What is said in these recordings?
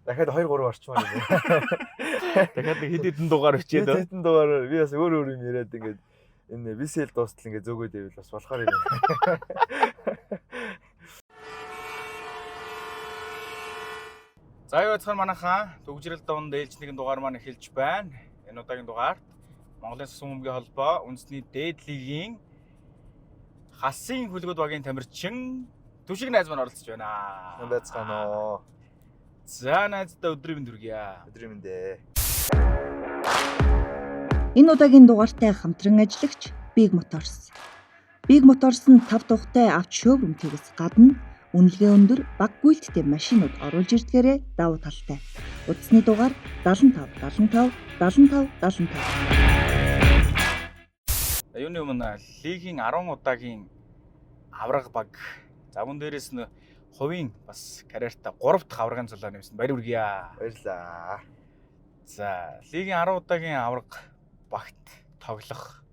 Дахиад 2 3 орчмаар юм. Дахиад нэг хэд хэдэн дугаар өчөөд. Хэд хэдэн дугаар би бас өөр өөр юм яриад ингээд энэ VCL дуустал ингээд зөөгөөд ивэл бас болохоор юм. За юу яцхан манайхаа төгжрэл дунд ээлж нэгэн дугаар маань эхэлж байна. Энэ удаагийн дугаарт Монголын сусан хүмүүгийн холбоо үндэсний дээд лигийн хасын хүлгүүд багийн тамирчин Түшиг найз маань оролцож байна. Сайн байцгаана уу? За найздаа өдрийн мэнд хүргье. Өдрийн мэнд ээ. Энэ удаагийн дугаартай хамтран ажиллагч Big Motors. Big Motors нь тав тухтай авч шөөврөмтгийгээс гадна үнэлгээ өндөр баг гүйлттэй машинууд оруулж ирдгээрээ давуу талтай. Утасны дугаар 75 75 75 75. Юуны өмнө лигийн 10 удаагийн авраг баг. За мөн дээрэс нь хувийн бас карьертаа 3 дахь аврагын зулаа нэмсэн. Баяр хүргье. Баярлаа. За, лигийн 10 удаагийн авраг багт тоглох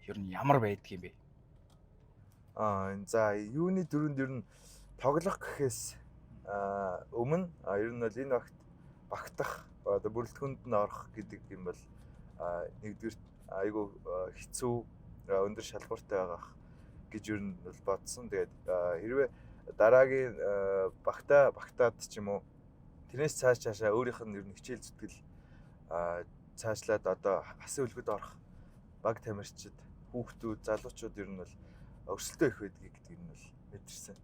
ер нь ямар байдгийг юм бэ? Аа за юуны дөрөнд ер нь тоглох гэхээс өмнө ер нь бол энэ багт багтах одоо бүрэлдэхүүнд нь орох гэдэг юм бол нэгдүгээр айгүй хэцүү өндөр шалгууртай байгаах гэж ер нь бол бодсон. Тэгээд хэрвээ дараагийн багтаа багтаад ч юм уу тэрнээс цааш цаашаа өөрийнх нь ер нь хичээл зүтгэл цаашлаад одоо хасын үлгэд орох баг тамирчид хүүхдүүд залуучууд ер нь бол өрсөлдөө их байдгийг гэдгийг нь бол мэдэрсэн.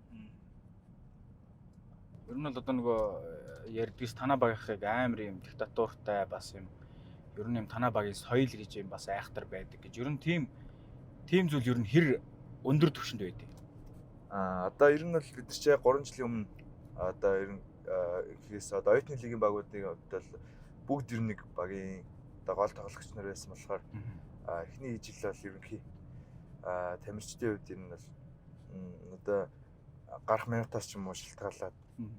Ер нь бол одоо нөгөө ярьдгээс танаа багийнхыг амар юм диктатуртай бас юм ер нь юм танаа багийн соёл гэж юм бас айхтар байдаг гэж. Ер нь тийм зүйл ер нь хэр өндөр түвшинд байдаг. Одоо ер нь бол бид нар чи 3 жилийн өмнө одоо ер нь гэхээс одоо оюутны лигийн багуудын хувьд бол бүгд ер нь нэг багийн одоо гол тоглогч нар байсан болохоор эхний жил бол ерөнхий тамирчдын хувьд ер нь бол одоо гарах минутаас ч юм уу шалтгаалаад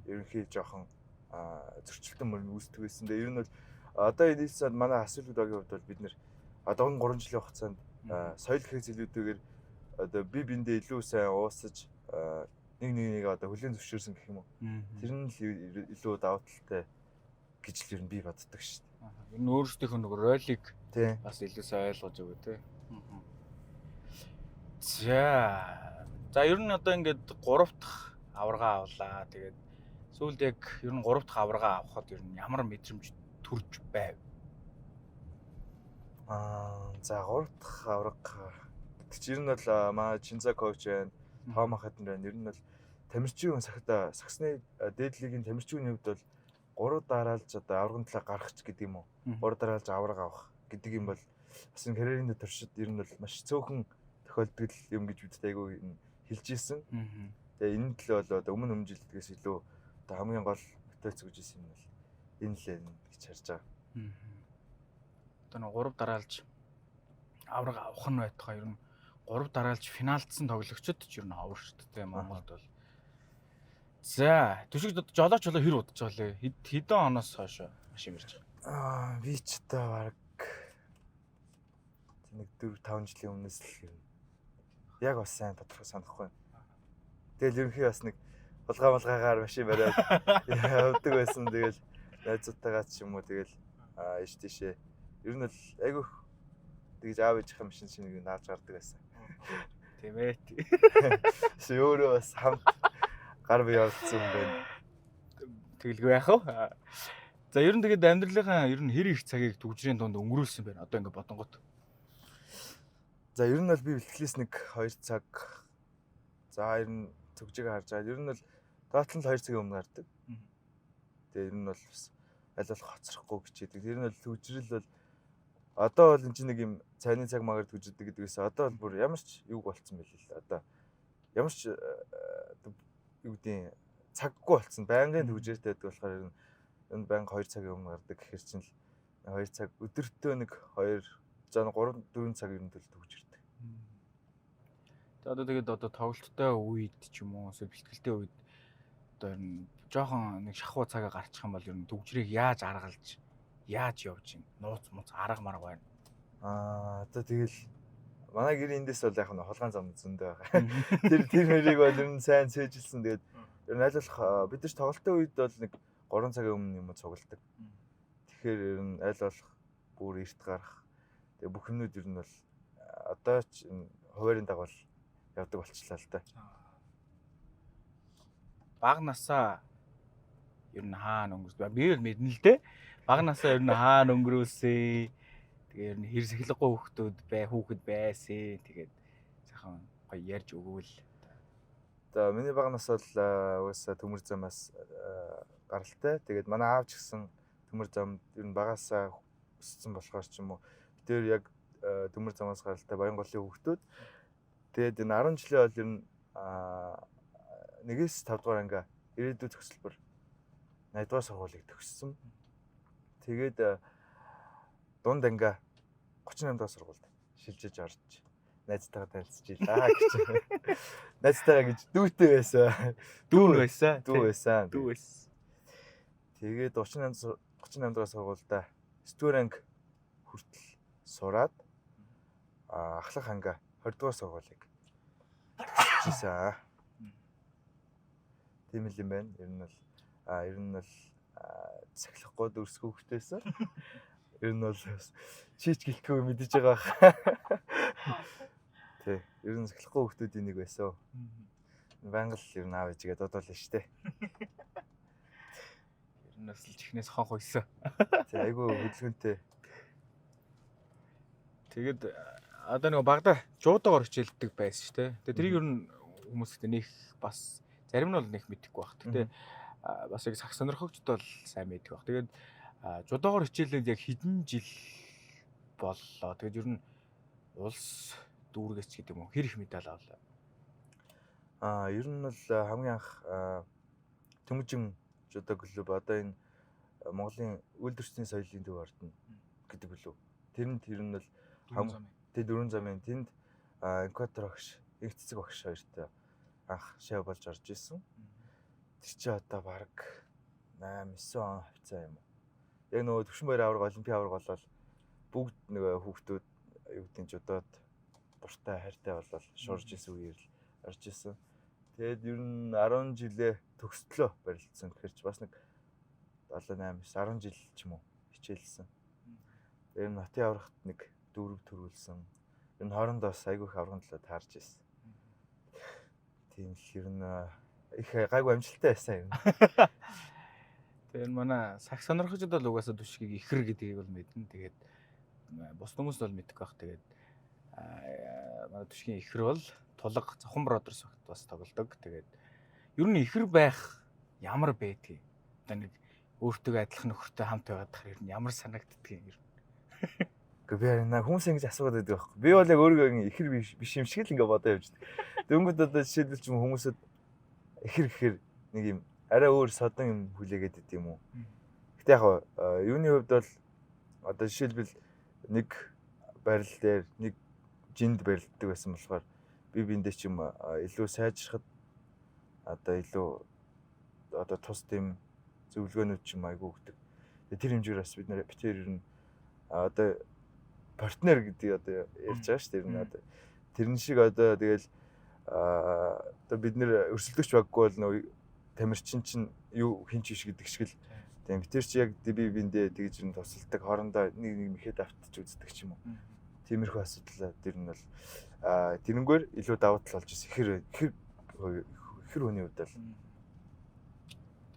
ерөнхий жоохон зөрчилтөн мөрн үүсдэг байсан. Тэгээ ер нь бол одоо энэ нийлсэн манай асуулгууд багийн хувьд бол бид нэр одоо 3 жилийн хугацаанд соёл хэрэг зүйлүүдээр одоо би биндээ илүү сайн уусаж нэг нэг нэг одоо хүлээн зөвшөөрсөн гэх юм уу. Тэр нь л илүү давуу талтай гэж л ер нь би боддог шүү дээ. Ер нь өөрсдийнх нь нөгөө ролик бас илүү сайн ойлгож өгөө те. За. За ер нь одоо ингээд 3 дахь аварга авлаа. Тэгээд сүүлд яг ер нь 3 дахь аварга авахад ер нь ямар мэдрэмж төрж байв? За 3 дахь аварга гэдэг чинь ер нь бол манай Чинза коуч байна. Тома хатан байна. Ер нь бол тамирчин хүн сагта сагсны дээд лигийн тамирчин хүний хувьд бол 3 дараалж одоо аваргын талаа гарах ч гэдэг юм уу. 3 дараалж аварга авах гэдэг юм бол бас энэ карьерийн туршид ер нь бол маш цөөхөн тохиолдол юм гэж бид айгүй хэлж ийсэн. Тэгээ энэ төлөө бол одоо өмнө жилдгээс илүү одоо хамгийн гол мотивац өгж исэн юм бол энэ л ээ гэж харж байгаа. Одоо нэг 3 дараалж аварга авах нь байтугай ер нь 3 дараалж финалдсан тоглогчид ч ер нь овор шүү дээ Монголд бол. За, Түшиг жолооч болоо хэр удаж байгаа лээ? Хэдэн оноос хойш машин барьж байгаа? Би ч одоо бараг нэг 4 5 жилийн өмнөөс л юм. Яг бас сайн тодорхой санахгүй байна. Тэгэл ерөнхий бас нэг булгаа булгаагаар машин бариад явдаг байсан. Тэгэл найзуудтайгаа ч юм уу тэгэл иш тийшээ. Ер нь бол айгүйх тэгж аав ээжийнхээ машин чинь нэг нааж гардаг байсан. Тийм ээ. Өөрөө бас хамт гар бие оролцсон юм байна. Тэгэлгүй яах вэ? За ер нь тэгээд амьдралынхаа ер нь хэр их цагийг түгжрийн дунд өнгөрүүлсэн байна. Одоо ингээд бодонгот. За ер нь бол би бэлтгэлээс нэг 2 цаг. За ер нь түгжийг харж байгаа. Ер нь бол тоотал нь 2 цагийн өмнө гардаг. Тэгээ ер нь бол бас аль болох хоцрохгүй гэж хэлдэг. Ер нь бол түгжрэл бол одоо бол энэ чинь нэг юм цайны цаг магаар түгжирдэг гэдгээс одоо бол бүр ямар ч юг болцсон байл л. Одоо ямар ч юу гэдгийг цаггүй болцсон. Байнгын түгжээртэй байдаг болохоор ер нь энэ байнга 2 цагийн өмнө гардаг гэхэр чинь л 2 цаг өдөртөө нэг 2 за 3 4 цаг ер нь төл түгжирдэг. Тэгээ одоо тэгээд одоо тоглолттой үед ч юм уу эсвэл бэлтгэлтэй үед одоо ер нь жоохон нэг шахуу цагаа гарчих юм бол ер нь түгжрийг яаж аргалж яаж явж юм нууц муц арга марга байна. Одоо тэгэл манай гэр эндээс бол яг нь хулгайн зам зөндөө байгаа. Тэр мэрийг бол ер нь сайн цээжилсэн. Тэгээд ер нь аль болох бид нар тоглолтын үед бол нэг 3 цагийн өмнө юм уу цугладаг. Тэгэхээр ер нь аль болох бүр эрт гарах. Тэгээ бүх юмнууд ер нь бол одоо ч хуваарийн дагуу явдаг болчихлоо л да. Бага насаа ер нь хаана өнгөрсөн? Би бол мэднэ л дээ. Бага насаа ер нь хаана өнгөрүүлсэн? Тэгээ ер нь хэр сахилгагүй хүүхдүүд бай, хүүхэд байсан. Тэгээд сайхан гоё ярьж өгөөл. За миний бага нас бол угаасаа төмөр замаас гаралтай. Тэгээд манай аав ч гэсэн төмөр замд ер нь багасаа өссөн болохоор ч юм уу бид тэр яг төмөр замаас гаралтай Баянголын хүүхдүүд. Тэгээд энэ 10 жилийн бол ер нь 1-ээс 5 дугаар анги ирээдүйн төгсөлбөр 80 дугаар сургуулийг төгссөн. Тэгээд дунд анги 38 дугаар сургуульд шилжиж орж найзтайгаа танилцж илаа гэж. Найзтайгаа гэж дүүтэй байсан. Дүү байсан. Дүү байсан. Дүү байсан. Тэгээд 38 дугаар сургуульд 9 дугаар анги хүртэл сураад ахлах анги 20 дугаар сургуулийг төгсөж. Тийм л юм байна. Ер нь бол сахилахгүй дүрсгүй хүүхдээсэн. Ер нь бол чийч гэлтгүй мэдэж байгаа бах. Тий, ер нь сахилахгүй хүүхдүүдийн нэг байсан. Байнга л ер нь аав ээжигээ дуудвал штэ. Ер нь бас л чихнээс хонх уйсан. Тий, айгүй хөдөлгөөнтэй. Тэгээд одоо нэг багада жуудаагаар хичээлдэг байсан шүү дээ. Тэгээд тэрийг ер нь хүмүүс ихтэй нэх бас зарим нь бол нэх мэдэхгүй байх. Гэтэ бас яг сах сонирхогчд бол сайн мэддэг байх. Тэгээд жудаагаар хичээлээд яг хэдэн жил боллоо. Тэгээд ер нь улс дүүргээс ч гэдэг юм уу хэр их медаль авлаа. Ер нь бол хамгийн анх Тэмүүжин жудаа клуб одоо энэ Монголын үйлдвэрчдийн соёлын төв ордон гэдэг билүү. Тэрэнд ер нь бол тэг дөрвөн замын тэнд инкватор багш, их цэцэг багш хоёртой анх шав болж орж исэн. Тэр чи одоо баг 8 9 он хавцаа юм уу. Яг нөгөө Төвшин баяр аварга олимпийн аварга болол бүгд нөгөө хүүхдүүд юу гэдэг нь жудаад дуртай хайртай болол шуурж исэн үеэр л орж исэн. Тэгээд ер нь 10 жилээ төгслөө барилцсан. Тэгэхээр чи бас нэг 7 8 9 10 жил ч юм уу хичээлсэн. Тэр нь хотын аврагт нэг дүүрэг төрүүлсэн. Ер нь хоорондоо бас айгүй их аврагын төлөө таарч исэн. Тийм л ер нь их гайгүй амжилттай байсан юм. Тэр манай сах сонирхогчд бол угаасаа түшгийг ихэр гэдгийг бол мэднэ. Тэгээд бус хүмүүс бол мэдэхгүй байх. Тэгээд манай түшгийн ихэр бол Тулга Зохон Brothers багт бас тоглодог. Тэгээд ер нь ихэр байх ямар байдгийг одоо нэг өөртөө адилхан нөхөртэй хамт байгаад тахаар ер нь ямар санагддгийг ер нь. Гэхдээ би харин хүмүүс ингэж асууад байдаг байхгүй. Би бол яг өөрийгөө ихэр биш юм шиг л ингэ бодоо явж байдаг. Дөнгөд одоо жишээлбэл ч юм хүмүүсэд ихэр гэхээр нэг юм арай өөр содон юм хүлээгээд идэв юм уу. Гэтэ яг юуны хувьд бол одоо жишээлбэл нэг барил дээр нэг жинд барилддаг байсан болохоор би биэндээ ч юм илүү сайжрахад одоо илүү одоо тус тэм зөвлөгөөнүүд ч юм айгүй өгдөг. Тэр хэмжээгээр бас бид нэр битээр ер нь одоо партнер гэдэг одоо ярьж байгаа шүү дээ. Ер нь одоо тэрэн шиг одоо тэгэл одоо бид нэр өрсөлдөгч баггүй бол нөө тамирчин чинь юу хин ч биш гэдэг шиг л тийм битэр чи яг би биэндээ тэгж юм тусалдаг хоорондоо нэг нэг мэхэд автчих үздэг ч юм уу. Тиймэрхүү асуудал тэр нь бол тэрнгээр илүү давуу тал болж ирсэн. Ихэр хүний хувьд бол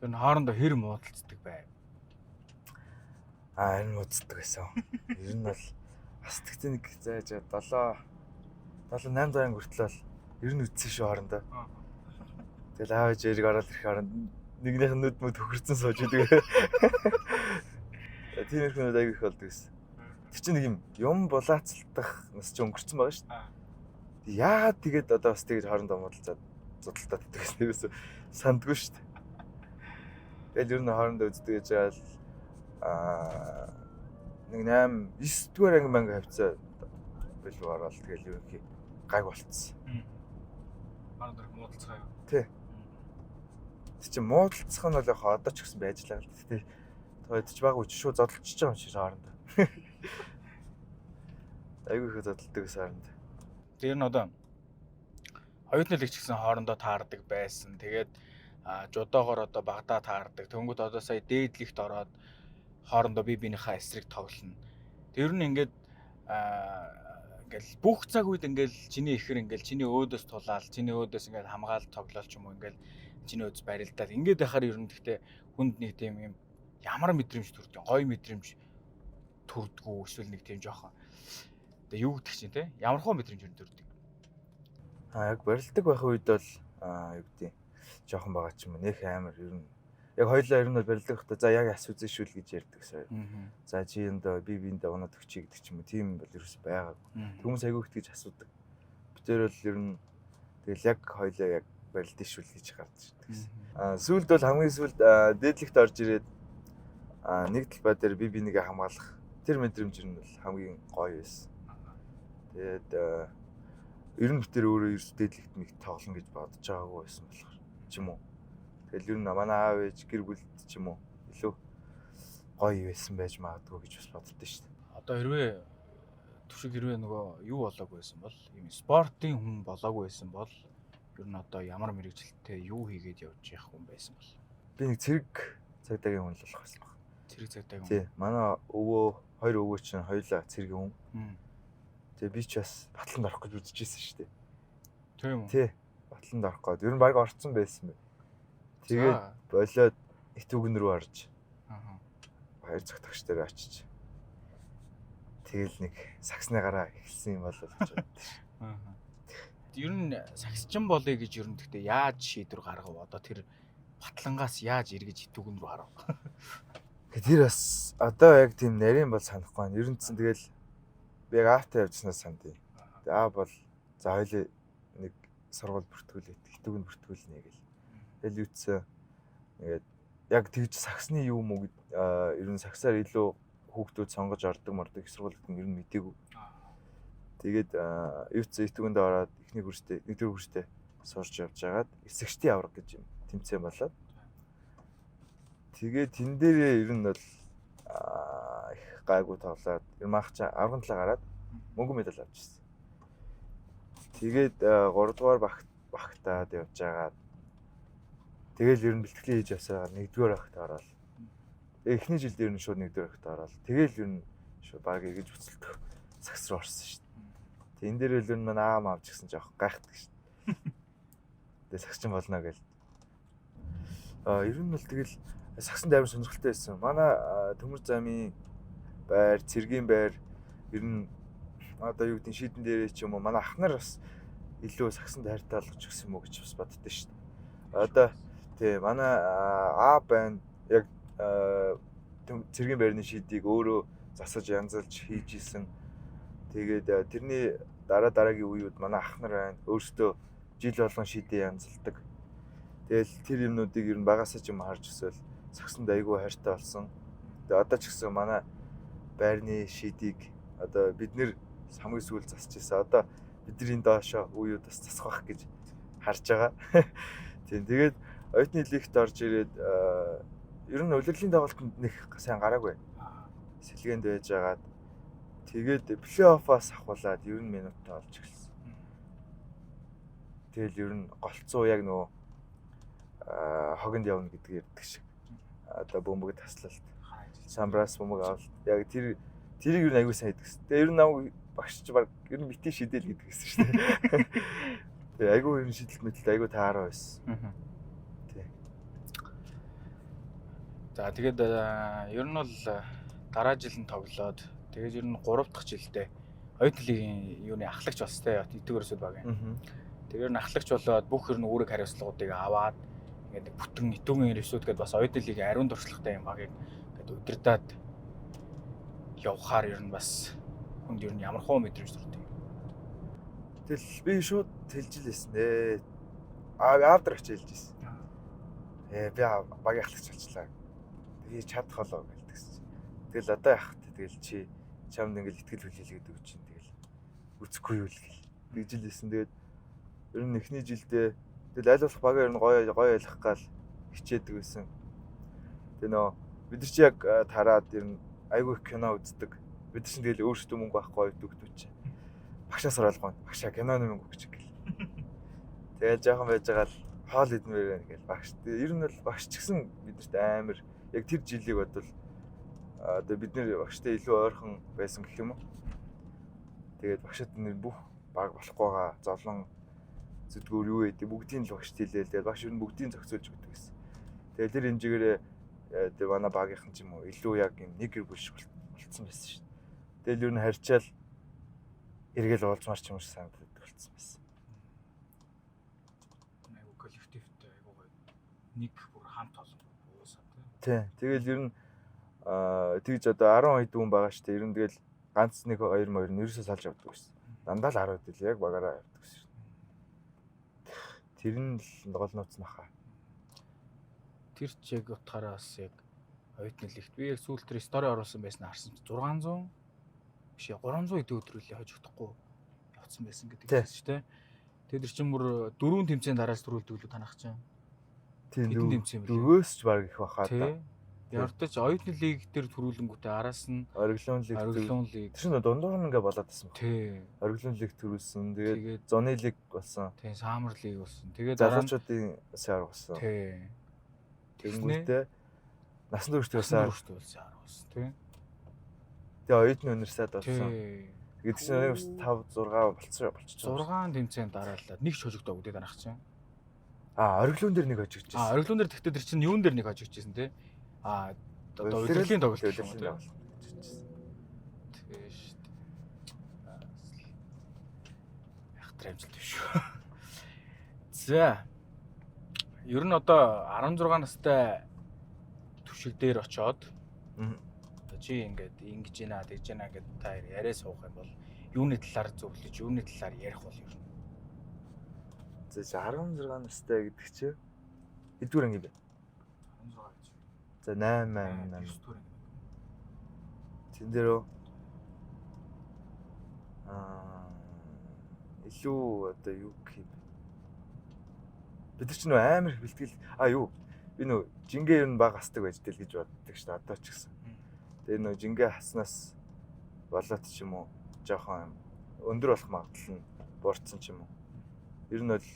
тэр нь хоорондоо хэр муудалцдаг байв. Энэ муудалцдаг байсан. Ер нь бол бас тэгтээ нэг зааж 7 7 8 дугаар анги хүртэл бол ер нь үтсэн шүү хоорондоо. Тэгэл аав ээж эрг ороод ирэх хооронд нэгнийх нь нүд мүд хөхөрцөн сууж идэг. Тиймэрхүү нүд аяг их болдог гэсэн. Тэр чинь нэг юм булаацалтах нас чи өнгөрцөн байгаа шүү дээ. Яагаад тэгээд одоо бас тэгж хоорондоо муудалцаад зудалтаад идэх гэсэн ерөөсөө сандгүй шүү дээ. Тэгэл ер нь хоорондоо үздэг гэж байгаа л нэг 8 9 дугаар анги манги хавцаа билүү ороод тэгэл ерөнхий гайг болцсон. Хоорондоо муудалцгаа юу? Тий. Тэг чи муудалцах нь бол яг одоо ч гэсэн байж л байгаа л тий. Тэгээд ч баг үуч шууд зодолчж байгаа юм шиг хоорондоо. Айгүй их зодолдог гэсэн хоорондоо. Тэр нь одоо оюутны лиг ч гэсэн хоорондоо таардаг байсан. Тэгээд Жудоогоор одоо багадаа таардаг. Тэнгүүд одоо сая дээдлэгт ороод хоорондоо бие биенийхээ эсрэг тоглоно. Тэр нь ингээд ингээл бүх цаг үед ингээл чиний ихэр ингээл чиний өөдөөс тулаал, чиний өөдөөс ингээл хамгаал тоглоол ч юм уу, ингээл чиний өөдөөс барилдаал ингээд байхаар ер нь гэхдээ хүнд нэг тийм юм ямар мэдрэмж төрдөг, гоё мэдрэмж төрдгүү эсвэл нэг тийм жоохон одоо юу гэдэг чинь те, ямар хөө мэдрэмж ер нь төрдөг? Яг барилдаг байх үед бол юу гэдэг жоохон байгаа ч юм уу, нэх амар ер нь яг хоёлаа ер нь бол барилдаг байхдаа за яг асууж шүүл гэж ярьдаг сая. За чи энд би биэндээ унаад өгчий гэдэг ч юм уу, тийм бол ерөөс байгаагүй. Хүмүүс айгүй их тэгж асуудаг. Би тэр бол ер нь тэгэл яг хоёлаа яг барилдсан шүүл гэж гарч ирдэг гэсэн. Сүүлд бол хамгийн сүүлд дээдлэгт орж ирээд нэг талбай дээр би бинийгээ хамгаалах тэр мэдрэмж нь бол хамгийн гоё байсан. Тэгээд ер нь би тэр өөрөө ерөөс дээдлэгт нэг тоглоно гэж бодож байгаагүй байсан болохоор ч юм уу. Тэгэл ер нь манай аав ээж гэр бүлд ч юм уу илүү гоё байсан байж магадгүй гэж бас боддоо шүү дээ. Одоо хэрвээ Түшиг хэрвээ нөгөө юу болоогүй байсан бол, ийм спортын хүн болоогүй байсан бол ер нь одоо ямар мэрэгжилтэй юу хийгээд явж явах хүн байсан бол? Би нэг цэрэг цагдаагийн хүн л болох байсан баг. Цэрэг цагдаагийн хүн. Тий. Манай өвөө, хоёр өвөө чинь хоёулаа цэргийн хүн. Тэгээ би ч бас батланд орох гэж үзчихсэн шүү дээ. Тийм үү? Тий. Батланд орох гээд ер нь баг орцсон байсан бэ. Тэгээд болоод итүүгэн рүү орж. Хоёр цагтагч дээр очиж. Тэгэл нэг саксны гараа эхэлсэн юм болоо гэж боддоо шүү. Ер нь саксчин болъё гэж ер нь гэхдээ яаж шийдвэр гаргав? Одоо тэр батлангаас яаж эргэж итүүгэн рүү харав? Тэр бас одоо яг тийм нарийн бол санахгүй байна. Ер нь чинь тэгэл би яг аавтай явжснаас сандъя. Аа бол за хоёлаа нэг сургууль бүртгүүлээд итүүгэн бүртгүүлнэ гэл. Тэгэл юутсан ингээд яг тэгж саксны юу мүү ер нь саксаар илүү хүүхдүүд сонгож ордог мордог их сургуулиуд нь ер нь мдээгүй. Тэгээд юутсан итүүгэндээ ороод эхний курстэй, нэгдүгээр курстэй сурч явж байгаад эсэгчдийн авраг гэж юм тэмцээн болоод. Тэгээд тэн дээрээ ер нь бол их гайгүй тоглоод ер нь маах чи аврагын талаа гараад мөнгө медаль авч ирсэн. Тэгээд 3 дугаар багтаад явж байгаад тэгэл ер нь бэлтгэлээ хийж явсараа нэгдүгээр багт ороод. Тэгээ эхний жилд ер нь шууд нэгдүгээр багт ороод тэгэл ер нь шууд баг эргэж буцалдах сакс руу орсон шүү дээ. Тэгээ энэ дээр л ер нь манай аав маав ч гэсэн жоох гайхдаг шүү дээ. Тэгээ саксчин болно гэл. Ер нь бол тэгэл саксанд амар сонирхолтой байсан. Манай төмөр замын байр, цэргийн байр ер нь одоо юу гэдэг нь шийдэн дээрээ ч юм уу манай ах нар бас илүү саксанд хайртай болгож өгсөн юм уу гэж бас боддоо шүү дээ. Одоо тий манай аа байна яг цэргийн байрны шийдийг өөрөө засаж янзалж хийж исэн. Тэгээд тэрний дараа дараагийн үеуд манай ах нар байна өөрсдөө жил болгон шийдээ янзалдаг. Тэгэл тэр юмнуудыг ер нь багасаа ч юм харж өсөөл саксанд айгүй хайртай болсон. Тэгээ одоо ч гэсэн манай байрны шийдийг одоо бид нэр хамгийн сүүл засч ирсэн. Одоо бидний доошоо үеуд бас засах байх гэж харж байгаа. Тийм тэгээд оюутны лигт орж ирээд ер нь улирлын тоглолтод нэг сайн гараагүй. Сэлгээнд байж байгаад тэгээд плей-оффоос ахуулаад ер нь минут олж эхэлсэн. Тэгэл ер нь голцоо яг нөгөө хогонд явна гэдгийг ярьдаг шиг. Одоо бөмбөг таслалт, самбраас бөмбөг авалт. Яг тэрийг ер нь аягүй сайн хийдэг. Тэгээ ер нь намайг багш чи баг ер нь бити шидэл гэдэг гэсэн шүү дээ. Тэгээ аягүй ер нь шидэлт мэдлэлт аягүй таараа байсан. Тий. За тэгээд ер нь бол дараа жил нь тоглоод тэгээд ер нь 3 дахь жилдээ оюутны лигийн юуны ахлагч болсон те Итүүг өрсөд багийн. Тэр ер нь ахлагч болоод бүх ер нь үүрэг хариуцлагуудыг аваад ингээд нэг бүтэн Итүүгийн өрсөд гэдээ бас оюутны лигийн ариун туршлагатай юм багийг ингээд удирдаад явхаар ер нь бас хүнд ер нь ямар хуу мэдрэмж төрдөг. Тэгэл би шууд хэлж л байсан ээ. Аав дээр очиж хэлж байсан. Би багийн ахлагч болчлаа. Тэгээ чадах болоо гэлдэгсэн чинь. Тэгэл одоо яах вэ? Тэгэл чи чамд ингээл итгэл хүлээлгээд өгч чинь тэгэл үзэхгүй юу л гэл. Тэгж л байсан. Тэгээд ер нь эхний жилдээ тэгэл аль болох багаа ер нь гоё гоё ялах гал хичээдэг байсан. Тэгээ нөө бид нар чи яг тараад ер нь айгүй их кино үздэг. Бид нар чинь тэгэл өөрсдөө мөнгө авахгүй дүүгдүүд чи. Багшаас ороолгоо. Багшаа киноны мөнгө өгч гэл. Тэгэл жоохон байж байгаа л Хоол идмээр байна гэл багш. Ер нь бол багш ч гэсэн биднэрт амар яг тэр жилийг бодвол одоо бид нэр багштай илүү ойрхон байсан гэх юм уу. Тэгээд багшид нэр бүх баг болохгүй байгаа зовлон зүдгүүр юу гэдэг бүгдийг л багш хэлээл. Тэгээд багш ер нь бүгдийг зохицуулж өгдөг гэсэн. Тэгээд тэр хэмжээгээр тэр манай багийнхан ч юм уу илүү яг юм нэг гэр бүл шиг болцсон байсан шүү дээ. Тэгэл ер нь харьчаал эргэл уулзмаар ч юм шиг санагддаг болцсон байсан. Айгу коллективтэй айгу гоё. Нэг бүр хамт олон уусаа тий. Тий. Тэгэл ер нь тэгж одоо 10 хэд хүн байгаа шүү дээ. Ер нь тэгэл ганц нэг хоёр морь нь ерөөсөө салж явдаг байсан. Дандаа л 10 хэд л яг багаараа явдаг байсан шүү дээ. Тэр нь л гол нууц нахаа. Тэр ч яг утгаараа бас яг оюутны лигт би яг сүүлд тэр стори оруулсан байсан харсан чи 600 биш ээ 300 хэдэн өдөр үлээ хожигдохгүй явцсан байсан гэдэг Тий. байсан шүү дээ. Тэгээд тэр чинь бүр дөрвөн тэмцээн дараас төрүүлдэг лүү танах чинь. Тийм Хэдэн тэмцээн бэлээ? дөрвөөс ч баг их баха та. Тий. Ярдаж оюутны лиг дээр төрүүлэнгүүтээ араас нь Ориглон лиг. Ориглон лиг. Тэр чинь дундуур нь ингээ болоод байсан баг. Тий. Ориглон лиг төрүүлсэн. Тэгээд Тэгээд зуны лиг болсон. тий Summer лиг болсон. Тэгээд дараа нь Залуучуудын улсын арга болсон. тий. Тэгэнгүүтээ насан туршид Насан улсын туршид улсын арга болсон тий. Тэгээ оюутны университет болсон. Тий. Тэгээд чинь нэг 5 6 болцсон болчихсон. 6 тэмцээн дараалаад нэг ч хожигдоогүй тий дараах чинь. Аа, ориглон дээр нэг хожигдчихсэн. А ориглон дээр тэгтээ тэр чинь юун дээр нэг хожигдчихсэн тий. А одоо удирдлагын тоглолт гэх юм уу Удирдлагын тий. тоглолт хожигдчихсэн. Тэгээ шүү дээ. Яхтар амжилт биш шүү. За. Ер нь одоо 16 настай түшиг дээр очоод одоо чи ингээд ингэж гинэ тэгж гинэ гэд та яриа суух юм бол юуны талаар зөвлөж, юуны талаар ярих бол ер нь. За 16 настай гэдэг чи хэдвэр анги бэ? 16 гэж. За 8 8 8. 9 дугаар анги. Тэн дээр үү? Аа илүү одоо юу гэх юм бэ? Бид нар ч нөө амар их бэлтгэл а юу би нөө жингээ ер нь баг хасдаг байж тэл гэж боддог шүү дээ одоо ч гэсэн. Тэгээ нөө жингээ хаснаас болоод ч юм уу жоохон юм өндөр болох магадлал нь буурсан ч юм уу. Ер нь бол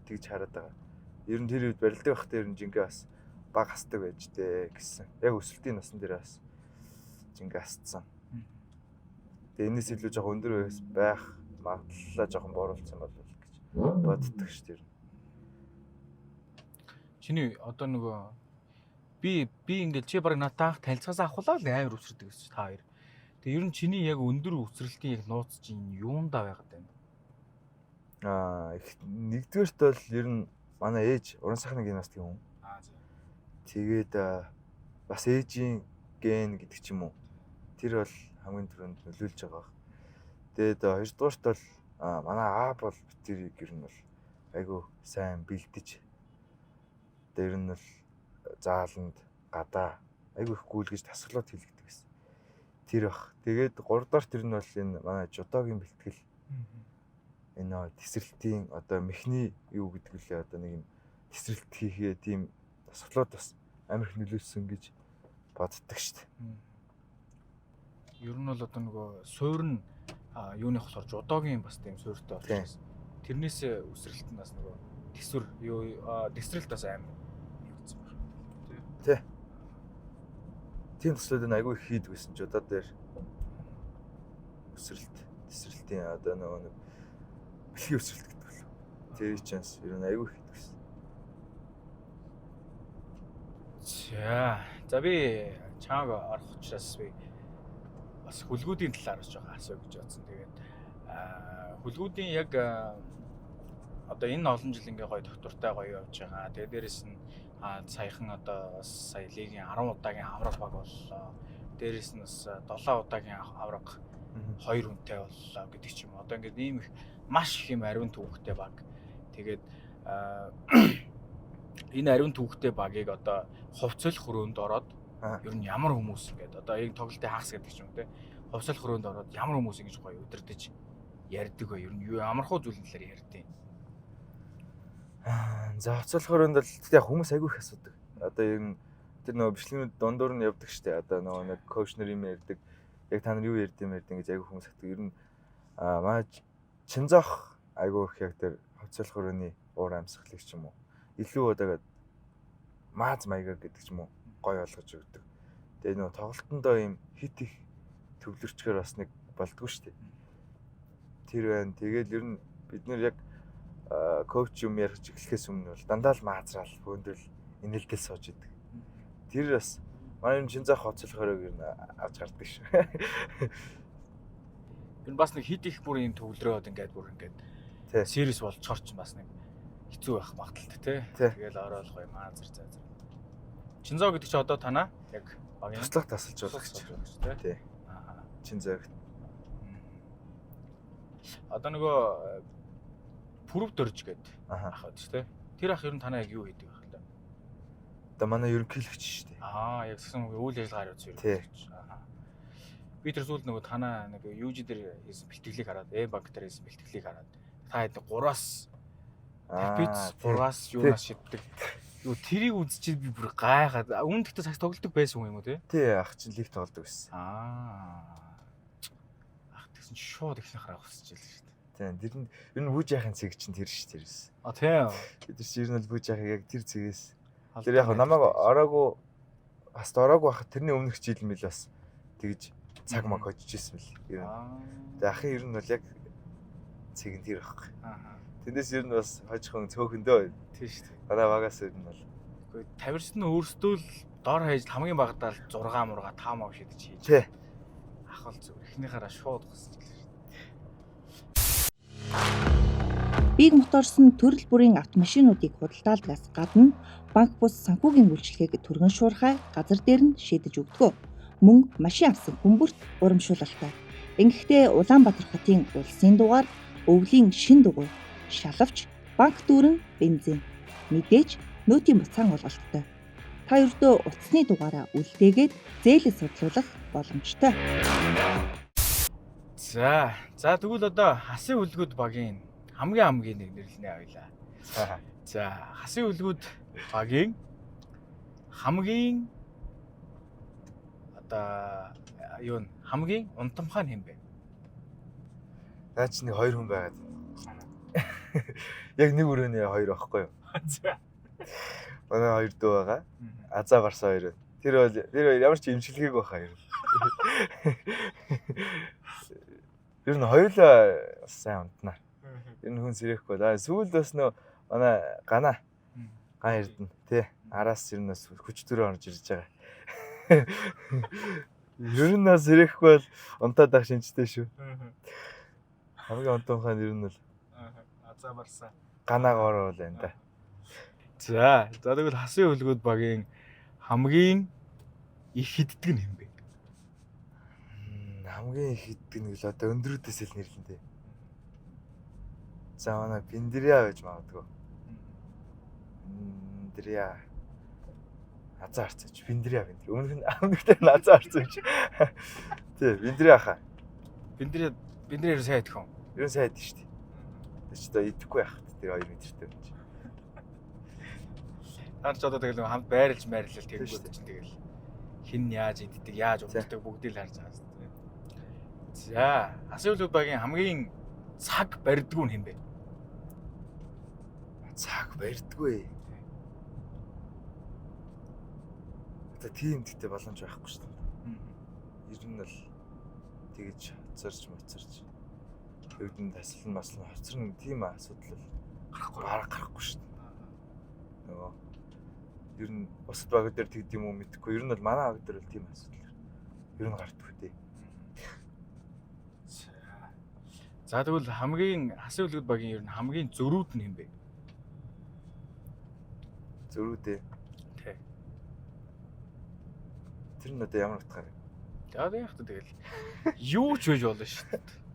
тэгж хараад байгаа. Ер нь тэр үед барилдаг байхдаа ер нь жингээ бас баг хасдаг байж дээ гэсэн. Яг өсөлтийн насан дээр бас жингээ хасцсан. Тэгээ энэс илүү жоохон өндөр байх магадлалаа жоохон бууруулсан болов гэж боддог шүү дээ. Чиний одоо нөгөө би ингээл чи баг надад анх танилцахаас авахлаа л амар үсэрдэг гэсэн чи та хоёр. Тэгээ ер нь чиний яг өндөр үсрэлтийн яг нууц чинь юундаа байгаад байна? Аа нэгдүгээрт бол ер нь манай ээж уран сайхны гимнастикийн хүн. Аа за. Тэгээд бас ээжийн ген гэдэг ч юм уу. Тэр бол хамгийн түрүүнд нөлөөлж байгаа. Тэгээд хоёрдугаарт бол манай аа бол битэрийг ер нь бол айгүй сайн бэлдэж. Тэгээд ер нь бол зааланд гадаа айгүй их гүйлгэж тасгалууд хийлгдэг гэсэн. Тэр бах. Тэгээд гуравдугаар тэр нь бол энэ манай жудогийн бэлтгэл. Энэ тесрэлтийн одоо мехний юу гэдэг лээ одоо нэг юм тесрэлт хийхээ тийм тасгалууд бас амар их нөлөөлсөн гэж боддог шүү дээ. Ер нь бол одоо нөгөө суур нь юуны болохоор жудогийн бас тийм суурьтай болчихсон. Тэрнээс үсрэлт нь бас нөгөө төсвөр юу тесрэлт бас амар нэгдсэн байна. Тий. Тийм төслүүд нь айгүй их хийдэг байсан жудоо дээр үсрэлт, тесрэлтийн одоо нөгөө нэг бэлгийн үсрэлт гэдэг лөө. Тэр чанс ер нь айгүй их хийдэг байсан. За. За би чааг орох учраас би бас хүлгүүдийн талаар бас жоохон асууя гэж бодсон. Тэгээд хүлгүүдийн яг одоо энэ олон жил ингээ гоё доктортой гоё явж байгаа. Тэгээд дээрэс нь саяхан одоо бас сая лигийн 10 удаагийн авраг баг боллоо. Дээрэс нь бас 7 удаагийн авраг 2 хүнтэй боллоо гэдэг ч юм. Одоо ингээд ийм их маш их юм ариун түүхтэй баг. Тэгээд энэ ариун түүхтэй багийг одоо хувцлах өрөөнд ороод ер нь ямар хүмүүс ингээд одоо яг тоглолтын хагас гэдэг ч юм те. Хувцлах өрөөнд ороод ямар хүмүүс ингэж гоё удирдах ярьдаг вэ? Ер нь юу амархуу зүйлэн талаар ярьдیں۔ За хувцлах өрөөнд бол тэгтээ хүмүүс айгүй их асуудаг. Одоо ер нь тэр нөгөө бичлэгнүүд дундуур нь явдаг штэ. Одоо нөгөө нэг коуч нар юм ярьдаг. Яг та нар юу ярьд юм ярьд ингэж айгүй хүмүүс асуудаг. Ер нь манай Чинзоох айгүй их яг тэр хувцлах өрөөний уур амьсгалыг ч юм уу Илүү одоо мааз маягаар гэдэг ч юм уу гоё болгож өгдөг. Тэгээ нөгөө тоглолтондоо ийм хит их төвлөрчгөр бас нэг болдгоо шүү дээ. Тэр байна. Тэгэл ер нь бид нэр яг коуч юм ярих эхлэхээс өмнө бол дандаа л маазраал бөөндөл инээлдэл сууж идэг. Тэр бас манай юм Чинзаа хоцлох хориг ер нь авч гардаг шүү. Ер нь бас нэг хит их бүр юм төвлөрөөд ингээд бүр ингээд сервис болцохор ч бас нэг хэцүү байх магадaltaй тий. Тэгэл ороол гоё маазар заа. Чинзоо гэдэг чи одоо танаа яг багийн туслах тасалж болгоч тий. Чинзоо. Одоо нөгөө Пүрв дөрж гээд ах байдаг шүү дээ. Тэр ах ер нь танаа яг юу хийдэг вэ? Одоо манай ерөнхийлөгч шүү дээ. Аа, яг гэсэн үг үйл ажиллагаа хариуцсан ерөнхийлөгч. Аа. Би тэр сүүлд нөгөө танаа нэг UG дээр хийсэн бэлтгэлийг хараад, Э банк дээр хийсэн бэлтгэлийг хараад та хэд 3-аас трапез 3-аас юунаас шиддэг. Юу тэрийг үзчихээд би бүр гайхаад. Үүн гэхдээ цагт тоглолдог байсан юм уу те? Тий, ах чинь лиг тоглодог байсан. Аа. Ах тэгсэн чинь шууд эхнийхээ хараа өсөж илээ шүү дээ. Тийм, тэр нь ер нь Бүжээхийн цэг чинь тэр шүү тэрс. А тийм. Тэр чинь ер нь бол Бүжээхийг яг тэр цэгээс. Тэр яг намайг ороогүй бас ороогүй байхад тэрний өмнөх жил мэл бас тэгж цаг маг хожиж ирсэн мэл. Ер нь. Тэгээ ахын ер нь бол яг цэг нь тэр байхгүй. Аа. Тэндээс ер нь бас хожихон цөөхөндөө. Тийм шүү дээ. Манай багаас ер нь бол. Үгүй тавирс нь өөрсдөө л дор хаяж хамгийн багадаа л 6 мурга 5 мав шидэж хийж. Тий. Ах бол зүгээр эхнийхаараа шууд госч гэлээ шүү дээ. Big Motors нь төрөл бүрийн автомашинуудыг худалдаалдагаас гадна банк бус санхүүгийн үйлчилгээг түргэн шуурхай газар дээр нь шийдэж өгдөг. Мөн машин авсан хүмүүрт урамшуулалтай. Ингэхдээ Улаанбаатар хотын улсын дугаар, өвлийн шин дугуй, шалавч, банк дүүрэн, бензин, мэдээж нөөтийн буцаан олголттой. Та ердөө утасны дугаараа үлдээгээд зээлээ судлуулах боломжтой. За, за тэгвэл одоо Хасын үлгүүд багийн хамгийн нэг нэрлэнэ авъя. За, Хасын үлгүүд багийн хамгийн одоо юу н хамгийн унтамхай нь хэн бэ? Наа чи нэг хоёр хүн байгаад. Яг нэг өрөөний хоёр байхгүй юу? За. Манай хоёр дүү байгаа. Азаа барсан хоёр. Тэр бол тэр хоёр ямар ч имчилгээг байхаа ер нь. Ер нь хоёулаа бас сайн унтнаа. Ер нь хүн сэрэхгүй. Аа сүүлд бас нөө манай гана ган эрдэнэ тий. Араас ер нь бас хүч төрөө орж ирж байгаа. Ер нь бас сэрэхгүй бол унтаад ах шинжтэй шүү. Хамгийн унтамхай нь ер нь бол Азаа барсан. Ганагаар бол байна да. За, за тэгвэл Хасын үлгүүд багийн хамгийн их хиддэг нь хэн бэ? Хамгийн их хиддэг нь л одоо өндрүүдээс л нэрлэн дээ. За манай Биндрия байж магадгүй. Биндрия. Азаа харцаж. Биндрия Биндрия. Өмнөх нь өмнөхтэй нь азаа харцаж. Тий, Биндрия хаа. Биндрия Биндрия ер нь сайн идэх юм. Ер нь сайн идэх шүү дээ. Тэр ч одоо идэхгүй байх тэр 2 метртэй юм чи. Наар ч одоо тэгэл хамт байрлаж байрлал тэгэнгүүт чинь тэгэл хин яаж иддэг, яаж унтдаг бүгдийг л харж байгаа шүү дээ. За, Хасын үлгүүд багийн хамгийн цаг барьдгүй нь хэн бэ? Цаг барьдгүй. Одоо тийм гэхдээ боломж байхгүй шүү дээ. Ер нь бол тэгэж хоцорч моцорч өвдөн тасална маслан хоцорно тийм асуудал гарахгүй. Бараг гарахгүй шүү дээ. Нөгөө ер нь бусад баг дээр тэгд юм уу мэдэхгүй. Ер нь бол манай баг дээр бол тийм асуудал ер нь гардаггүй дээ. За тэгвэл хамгийн Хасын үлгүүд багийн ер нь хамгийн зөрүүд нь хэн бэ? Зөрүүд ээ. Тий. Тэр нь одоо ямар утгаар вэ? За яг та тэгэл юу ч байж болно шүү дээ.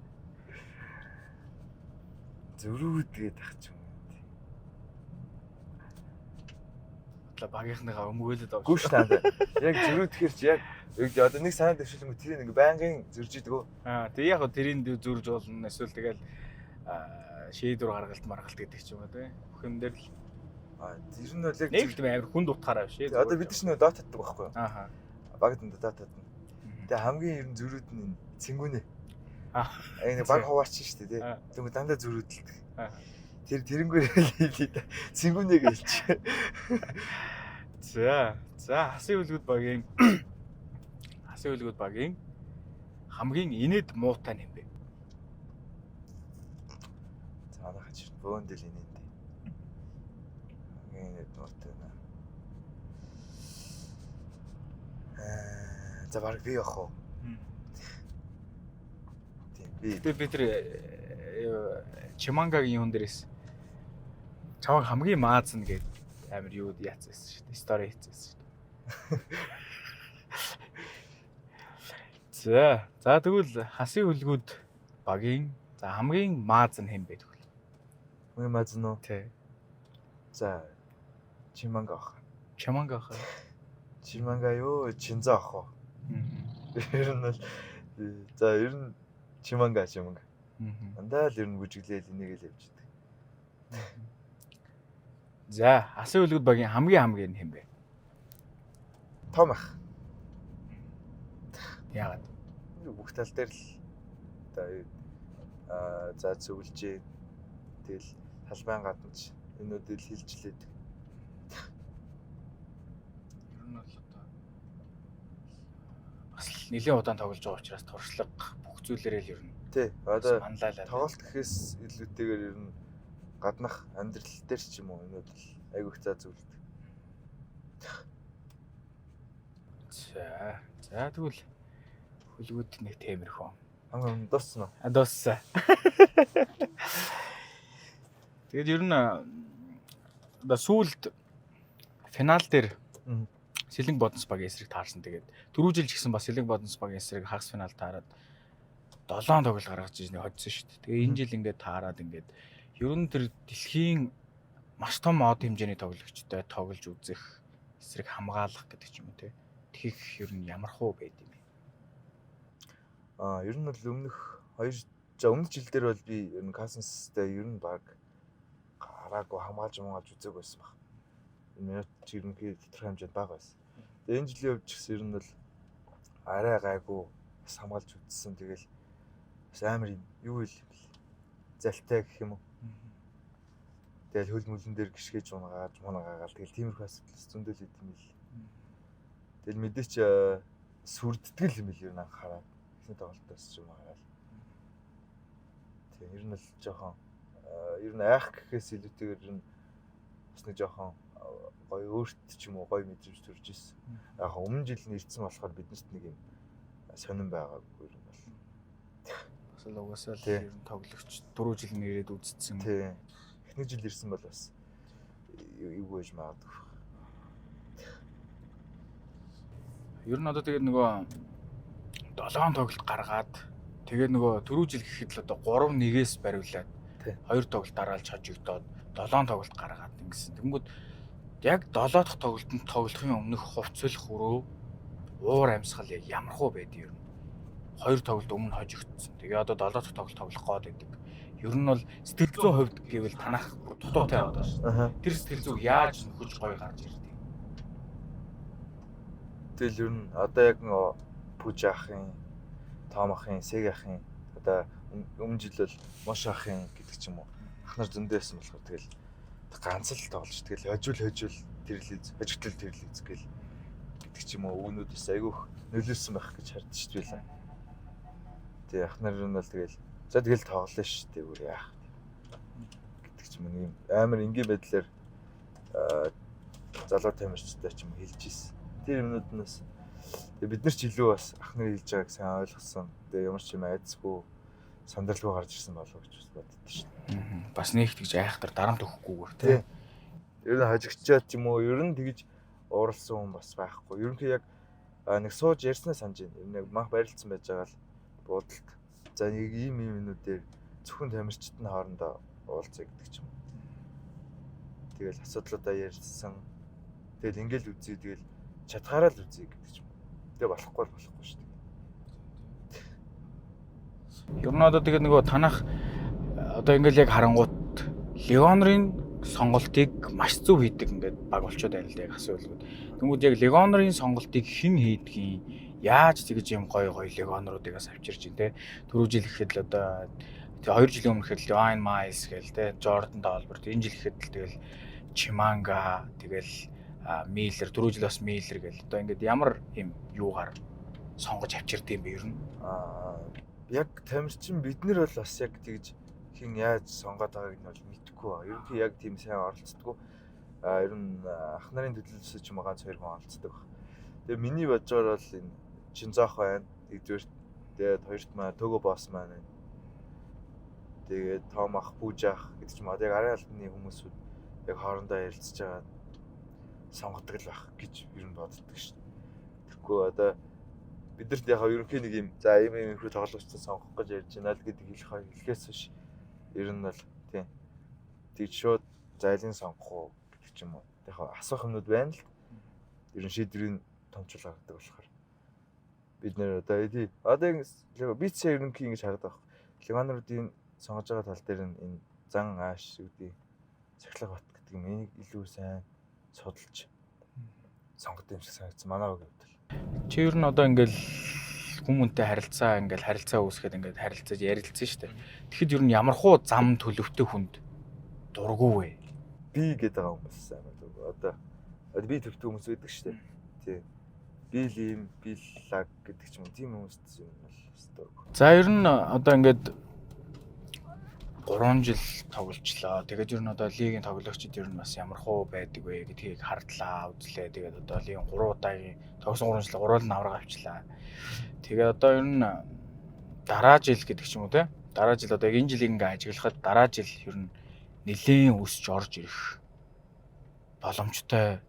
Зөрүүд гээд ах ч юм уу. Бодлоо багийнхныгаа өмгөөлөд авч. Гүү шүү дээ. Яг зөрүүд гэхэр чи яг одоо нэг санаа дэвшүүлэнгүү тэрийг ингээ байнгын зөрж идэг үү? Аа тэг яг тэрийг зөрж болно. Эсвэл тэгэл шийдвэр гаргалт маргалт гэдэг ч юм уу тий. Бүх юм дээр л Аа тэр нь бол яг нэг тийм амар хүнд утгаараа биш. Одоо бид нар ч нөө дотаддаг байхгүй юу? Ааха. Баг дандаа дотадна. Тэгээ хамгийн ер нь зөрүүд нь цэнгүүнэ. Аа. Яг нэг баг хуваач шүү дээ тий. Тэгвэл дандаа зөрүүдэлдэг. Аа. Тэр тэрнгүүр хэлээ. Цэнгүүнээ гэлч. За. За хасын үлгүүд багийн хасын үлгүүд багийн хамгийн инээд муутай нь юм бэ? За манайха чи бөөндөл инээдээ. Хамгийн инээд муутай нэ. За баг би явах уу? Тийм би. Тэгээ би тэр Чимангагийн юун дээрээс чамайг хамгийн маазна гэд амар юу яац байсан шүү дээ. Стори хийсэн шүү дээ. За, за тэгвэл хасын үлгүүд багийн за хамгийн мааз нь хэн бэ тэгвэл? Хамгийн мааз нь уу? Тий. За Чиманга ах. Чиманга ах. Чиманга юу? Чинза ах уу? Ер нь бол за ер нь Чиманга Чиманга. Дандаа л ер нь бүжиглээл энийг л явж идэг. За, хасын үлгүүд багийн хамгийн хамгийн нь хэн бэ? Том ах. Яагаад? Бүх тал дээр л одоо за зөвлөжээ. Тэгэл талбайн гадна ч энүүдэл хилж лээд. Ер нь бол одоо бас л нэлийн удаан тоглож байгаа учраас туршлага бүх зүйлээрээ л ер нь Тий. Одоо манлайлаа. тоглолт гэхээс илүүтэйгээр ер нь гаднах амьдрал дээр ч юм уу энүүд л айгүйх за зөвлөдөг. За, за тэгвэл хөлгүүд нэг темирхүү. Хамгийн дууссан уу? А дууссан. Тэгээд ер нь одоо сүүлд финал дээр Сэлэнг Бодонс багийн эсрэг таарсан. Тэгээд түрүү жил ч гэсэн бас Сэлэнг Бодонс багийн эсрэг хагас финал таарад 7 тоглолт гаргаж ирсэн хоцсон шүү дээ. Тэгээ энэ жил ингээд таарад ингээд ер нь тэр дэлхийн маш том од хэмжээний тоглогчтой тоглож үзэх эсрэг хамгаалах гэдэг ч юм уу те. Тэгэх ер нь ямар хуу байд юм бэ? Аа ер нь бол өмнөх хоёр за өмнөх жил дээр бол би ер нь Cousins-тай ер нь баг гараагүй хамгаалж мунгаалж үзег байсан баг. Минут ч ерөнхий тодорхой хэмжээнд бага байсан. Тэгээ энэ жилийн хувьд ч гэсэн ер нь бол арай гайгүй бас хамгаалж үзсэн. Тэгэл бас амар юм юу юм бэл залтай гэх юм уу. Тэгэл хөл мөлөн дээр гიშгэж унгааж мунаагаал тэгэл тиймэрхүү асуудал зөндөл идэм бил. Тэгэл мэдээч сүрддэг юм бил ер нь анхаарал. Эхний тоглолтоос ч юм хараад. Тийм ер нь л жоохон ер нь айх гэхээс илүүтэйгээр ер нь бас нэг жоохон гоё өөрт ч юм уу гоё мэдрэмж төрж ирсэн. Яг өмнө жил нь ирсэн болохоор биднэрт нэг юм сонирн байгаагүй юм бол. Бас л угаасаа л ер нь тоглогч 4 жил нь ирээд үзсэн. Тийм. Эхний жил ирсэн бол бас эвгүй байж магадгүй. Ер нь одоо тэгээд нөгөө 7 тоглолт гаргаад тэгээд нөгөө түрүү жил гэхэд л одоо 3-1-ээс бариулаад 2 тоглолт дараалж хожигдоод 7 тоглолт гаргаад ингэсэн. Тэнгүүд яг 7 дахь тоглолтод тоглохын өмнөх хувц солих өрөө уур амьсгал яг ямархуу байд юм. 2 тоглолт өмнө хожигдсон. Тэгээ одоо 7 дахь тоглолт тоглох гээд байдаг. Ер нь бол сэтгэл зүйн хувьд гэвэл танах дутуутай байгаа шүү. Тэр сэтгэл зүйг яаж нөхөж гоё гарч ирдэг. Тэгэл ер нь одоо яг нөгөө Пүж ахын, Том ахын, Сэг ахын одоо өмнө жил бол Мош ахын гэдэг ч юм уу. Ах нар зөндөө байсан болохоор тэгэл ганц л тоглож тэгэл хожиул тэрлээ хожигдол тэрлээ гэл гэдэг ч юм уу өгнүүд бас айгүйх нөлөөлсөн байх гэж хардж шүү дээ. Тэгээ ах нар нь бол тэгэл за тэгэл тоглоно шүү дээ бүр яах гэдэг ч юм уу нэг амар энгийн байдлаар залуу тамирчтай ч юм хэлж ийсэн. Тэр юмнууд нь бас тэгээ бид нар ч илүү бас ах нар хэлж байгааг сайн ойлгосон. Тэгээ ямар ч юм айдсгүй сандралгүй гарч ирсэн болов гэж боддоо шүү дээ. Бас нэг тэгж айхтар дарамт өгөхгүйгээр тий. Ер нь хожигчаад ч юм уу ер нь тэгж ууралсан хүн бас байхгүй. Ерөнхий яг нэг сууж ярьснаа санаж байна. Ер нь яг манх барилцсан байж байгаа л буудалд. За нэг ийм ийм юмнуудээр зөвхөн тамирчид нь хоорондоо уулзъя гэдэг ч юм. Тэгэл асуудлуудаа ярьсан. Тэгэл ингээл үзье тэгэл чадхаараа л үзье гэдэг ч юм. Тэгээ болохгүй л болохгүй шүү дээ. Ер нь одоо тэгээд нөгөө танах одоо ингээл яг харангуут Легонрын сонголтыг маш зөв хийдэг ингээд баг болчоод байна л да яг асуудалгүй. Тэнгүүд яг Легонрын сонголтыг хэн хийдгийг яаж тэгж юм гоё гоё Легонруудыг бас авчирч ин тэ. Түрүү жил гэхэд л одоо Тэгээ 2 жилийн өмнө гэхэд Divine Miles гээл те Jordan Dolbert, энэ жил гэхэд л тэгэл Chimanga, тэгэл Miller, 4 жил бас Miller гээл. Одоо ингээд ямар юм юугаар сонгож авчирд юм бэ ер нь? Яг тамирчин бид нар бол бас яг тэгж хин яаж сонгоод байгааг нь бол мэдэхгүй байгаа. Ерөнхий яг тийм сайн оролцдоггүй. Ер нь ах нарын төлөвлөсөн ч юм уу ганц хоёр хүн оролцдог баг. Тэгээ миний бодож байгаагаар бол энэ Чинзоох байна. Нэгдүгээр, тэгээд хоёрт маа Төгө босс маань байна. Тэгээд Том ах, Пүүж ах гэдэг ч юм уу. Яг арын албаны хүмүүсүүд яг хоорондоо ярилцж байгаа сонгодог л байх гэж ер нь боддог шин. Тэгэхгүй одоо бидэрт яг ерөнхий нэг юм за ийм ийм хүү тоглогчтой сонгох гэж ярьж байна л гэдэг хэлэхээс биш ер нь бол тийм тэгж шууд зайлын сонгох уу гэдэг ч юм уу. Яг асуух юмнууд байна л ер нь шийдвэрийн томчул гаргадаг болохоор бид нэр одоо тий одоо би ч ерөнхий ингэж хараад байгаа. Ливанруудын сонгож байгаа тал дээр нь энэ зан ааш үүдий цахилгаан бат гэдэг юм энийг илүү сайн судалж сонгод юм шиг санагдсан манай багийн хувьд. Чи ер нь одоо ингээл хүмүүнтэй харилцаа ингээл харилцаа үүсгээд ингээд харилцаж ярилцсан шүү дээ. Тэгэхэд ер нь ямар хуу зам төлөвтэй хүнд дургу вэ? Би гэдэг байгаа хүмүүс амар дургу. Одоо би төлөвтэй хүмүүс байдаг шүү дээ. Тий. Би л ийм, би л лаг гэдэг ч юм уу тийм хүмүүст юм бол бас дургу. За ер нь одоо ингээд 3 жил тоглолцлоо. Тэгээд ер нь одоо лигийн тоглогчид ер нь бас ямар хуу байдаг вэ гэдгийг хардлаа, үзлээ. Тэгээд одоо лигийн 3 удаагийн тогсон 3 жил 3 л авраг авчлаа. Тэгээд одоо ер нь дараа жил гэдэг ч юм уу те. Дараа жил одоо яг энэ жилийг ингээ ажиглахад дараа жил ер нь нэлээд өсч орж ирэх боломжтой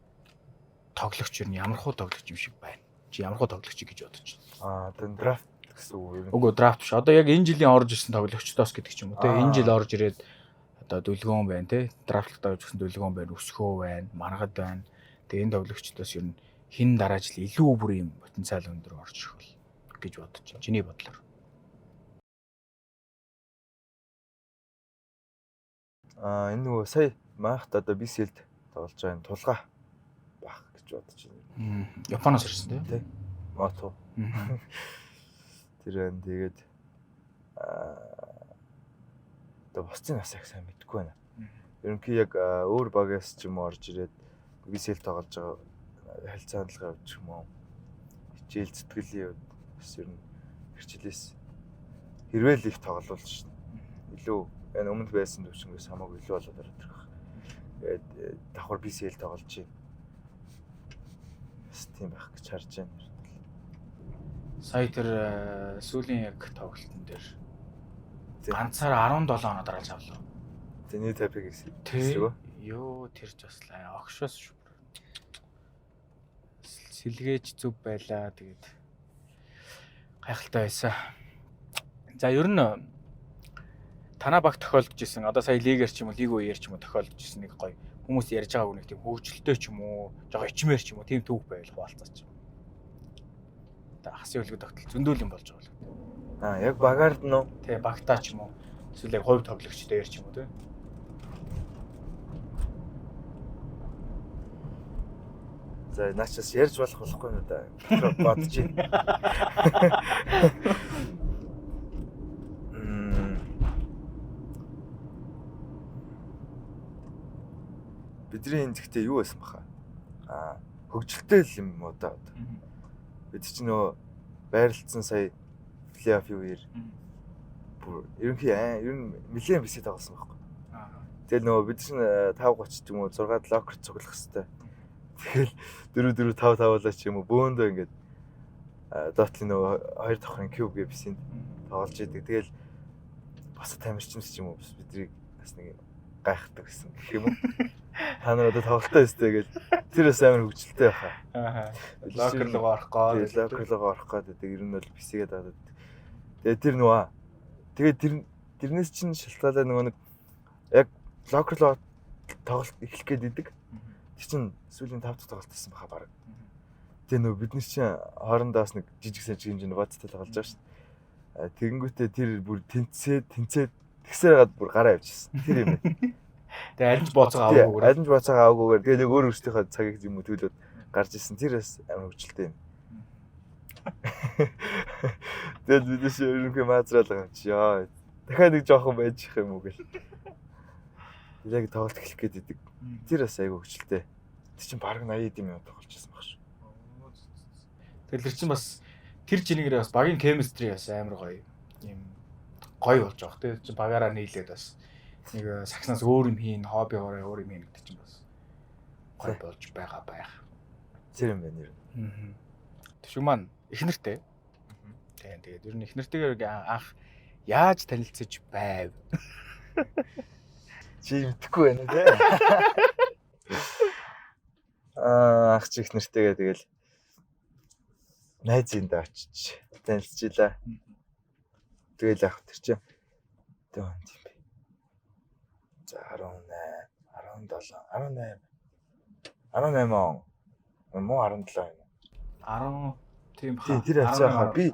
тоглогч ер нь ямар хуу тоглогч юм шиг байна. Чи ямар хуу тоглогч гэж бодож байна? Одоо драфт гэсэн үг юм. Үгүй драфт биш. Одоо яг энэ жилийн орж ирсэн тоглогчдоос гэдэг ч юм уу те. Энэ жил орж ирээд одоо дүлгөөн байна те. Драфтлалтаа явж гисэн дүлгөөн байна, өсгөө байна, маргад байна. Тэгээ энэ тоглогчдоос ер нь хин дараа жил илүү бүр юм потенциал өндөр орж ирэх бол гэж бодож байна. Чиний бодлоор. Энэ нөгөө сая маахт одоо BCL-д тоглож байгаа энэ тулгаа бах гэж бодож байна. Японоос ирсэн те. Мото. Тэр байна. Тэгээд одоо бусдын бас яг сайн мэдэхгүй байна. Ерөнхий яг өөр багаас ч юм уу орж ирээд BCL тоглож байгаа харилцаа хандлага явж юм уу? Хичээл сэтгэлийн хувьд бас ер нь хэрчлээс хэрвээ л их тоглоул шин. Илүү энэ өмнөд байсан төвшнгөөс хамаагүй илүү болоод ороод ирэх. Тэгээд давхар BCL тоглож байна. Бас тийм байх гэж харж байна. Сая тэр сүүлийн яг тоглолтын дээр ганцаараа 17 оноо дараалж авлаа. Тэний тапыг эсрэг. Йоо тэр ч бас огшоос шүү. Сэлгээж зүв байлаа. Тэгээд гайхалтай байсан. За ер нь танаа баг тохиолдож исэн. Одоо сая лигээр ч юм уу, лиг үеэр ч юм уу тохиолдож исэн нэг гоё хүмүүс ярьж байгааг нэг тийм хөгжилтэй ч юм уу, жоо ичмээр ч юм уу тийм түүх байвал хуваалцаач. Одоо хасын хөлгө тогтол зөндөөл юм болж байгаа л. Яг багаар нь уу? Тий, багтаа ч юм уу. Эсвэл яг хувь тоглогч дээр ч юм уу тий. За наачаас ярьж болох болохгүй юм да. Бодож байна. Бидний энэ зэгтээ юу байсан баха? Хөгжилтэй л юм уу да. Бид чинь нөгөө байрлалцсан сая плей-офф үеэр бүр ерөнхий ер нь нэлээд бисээ тоглосон байхгүй. Тэгэл нөгөө бид чинь 5:30 ч юм уу 6-ад локер цуглах хэвээр. Тэгэл 4 4 5 5-уулаа ч юм уу бөөндөө ингээд доотлын нөгөө 2 давхрын куб гэ бисэнд тоглож идэг. Тэгэл бас тамирчин ч юм уу бас биднийг бас нэг гайхдаг гэсэн гэх юм уу. Та нар одоо тоглолтоо өстэй гэж тэр бас амар хөгжилтэй байхаа. Аа. Локер руу орох гээд. Локер руу орох гээд гэдэг ер нь бол бисгээд аваад. Тэгээд тэр нөгөө тэгээд тэрнээс чинь шалтгаалаа нөгөө нэг яг локер руу тоглолт эхлэх гээд идэг. Тэр чинь сүүлийн 5 дахь тоглолт байсан баха баг. Тэгээ нөгөө бид нар чинь хоорондоо бас нэг жижиг сажиг хэмжээний бацтай тоглож байгаа шүү дээ. Тэгэнгүүтээ тэр бүр тэнцээ тэгсээр хагаад бүр гараа явчихсан. Тэр юм байна. Тэгээ аль нь ч бооцоо аваагүйгээр. Аль нь ч бооцоо аваагүйгээр тэгээ нэг өөр өөрсдийнхөө цагийг юм уу төлөөд гарч ирсэн. Тэр бас амар хөвчлөлтэй юм. Тэгээд бид шиг ерөнхий маазраал байгаа юм чи яа. Дахиад нэг жоохон байж их юм уу гэл. Яг тоглолт эхлэх гээд идэг. Тэр бас айгүй хөвчлээ. Тэр чинь бараг 80 эд юм тоглолчихсон баг шүү. Тэгэл тэр чинь бас тэр жинэгээрээ бас багийн chemistry бас амар гоё юм гоё болж байгаа. Тэр чинь багаараа нийлээд бас нэг сагснаас өөр юм хийн, хоббигоороо өөр юм хийн гэдэг чинь бас гоё болж байгаа байх. Тэр юм байна ер нь. Төшиг маань их нэртэй. Тийм, тэгээд ер нь их нэртэйгээр анх яаж танилцаж байв? Чи мэдэхгүй байна те. Аа, ах чи их нэртэйгээ тэгэл найзынд очиж танилцчихлаа. Тэгэл яг тэр чинь тэг он тийм бэ. За 18, 17, 18. 18 он. Муу 17 юм. 10 тийм хаа. Тэр хавцаа хаа. Би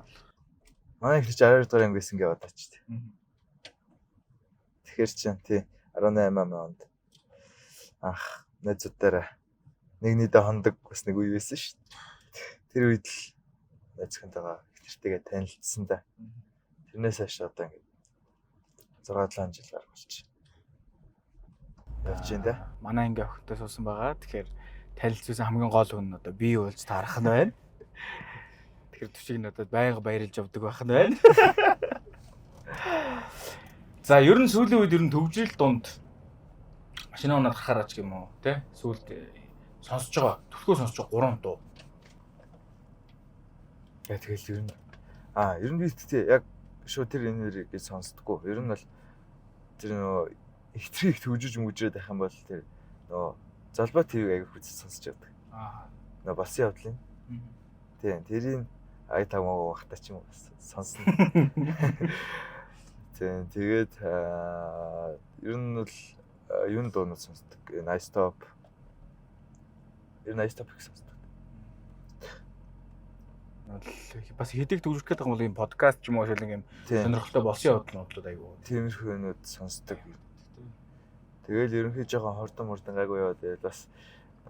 манай их чи 12 дугаар анги байсан гэж бодооч тий. Тэгэхээр чинь тий 18 онд анх найзуудаараа нэг нийтээ хондог бас нэг үе байсан шүү дээ. Тэр үед л найзхантайгаа их нэртэйгээ танилцсан да. Тэрнээс хойш одоо ингээд 6 7 жил гарах болчих. Явж байна да. Манай анги охинтой суусан байгаа. Тэгэхээр танилцсан хамгийн гол хүн нь одоо би болж таарах нь байна. Тэгэхээр Түшиг надад байнга баярлж явдаг байх нь байна. За ер нь сүүлийн үед ер нь төвжирэл дунд машин унаад гарахаар ч юм уу тий сүүлд сонсож байгаа түлхүү сонсож байгаа 3 дуу. Я тэгэл ер нь ер нь би тий яг шууд тэр энэ гэж сонсдоггүй. Ер нь бол тэр нөгөө ихтрийг төвжиж мүжрээд байх юм бол тэр нөгөө Золбоо ТV-г аяг хүчтэй сонсож явдаг. Аа. Нөгөө болсон явдлын. Тийм, тэрийг ая тамаагүй байхдаа ч юм уу бас сонсно. Тийм, тэгээд ер нь бол юун дуунууд сонсдог. Nice Top. Ер нь Nice Top их сонсдог. Бас хэдэг төвжирэх гэдэг юм бол ийм подкаст ч юм уу эсвэл ийм сонирхолтой болсон явдлууд айгүй. Тиймэрхүү юмнууд сонсдог. Тэгэл ерөнхий жоохон хурдан гайгүй яваад байвал бас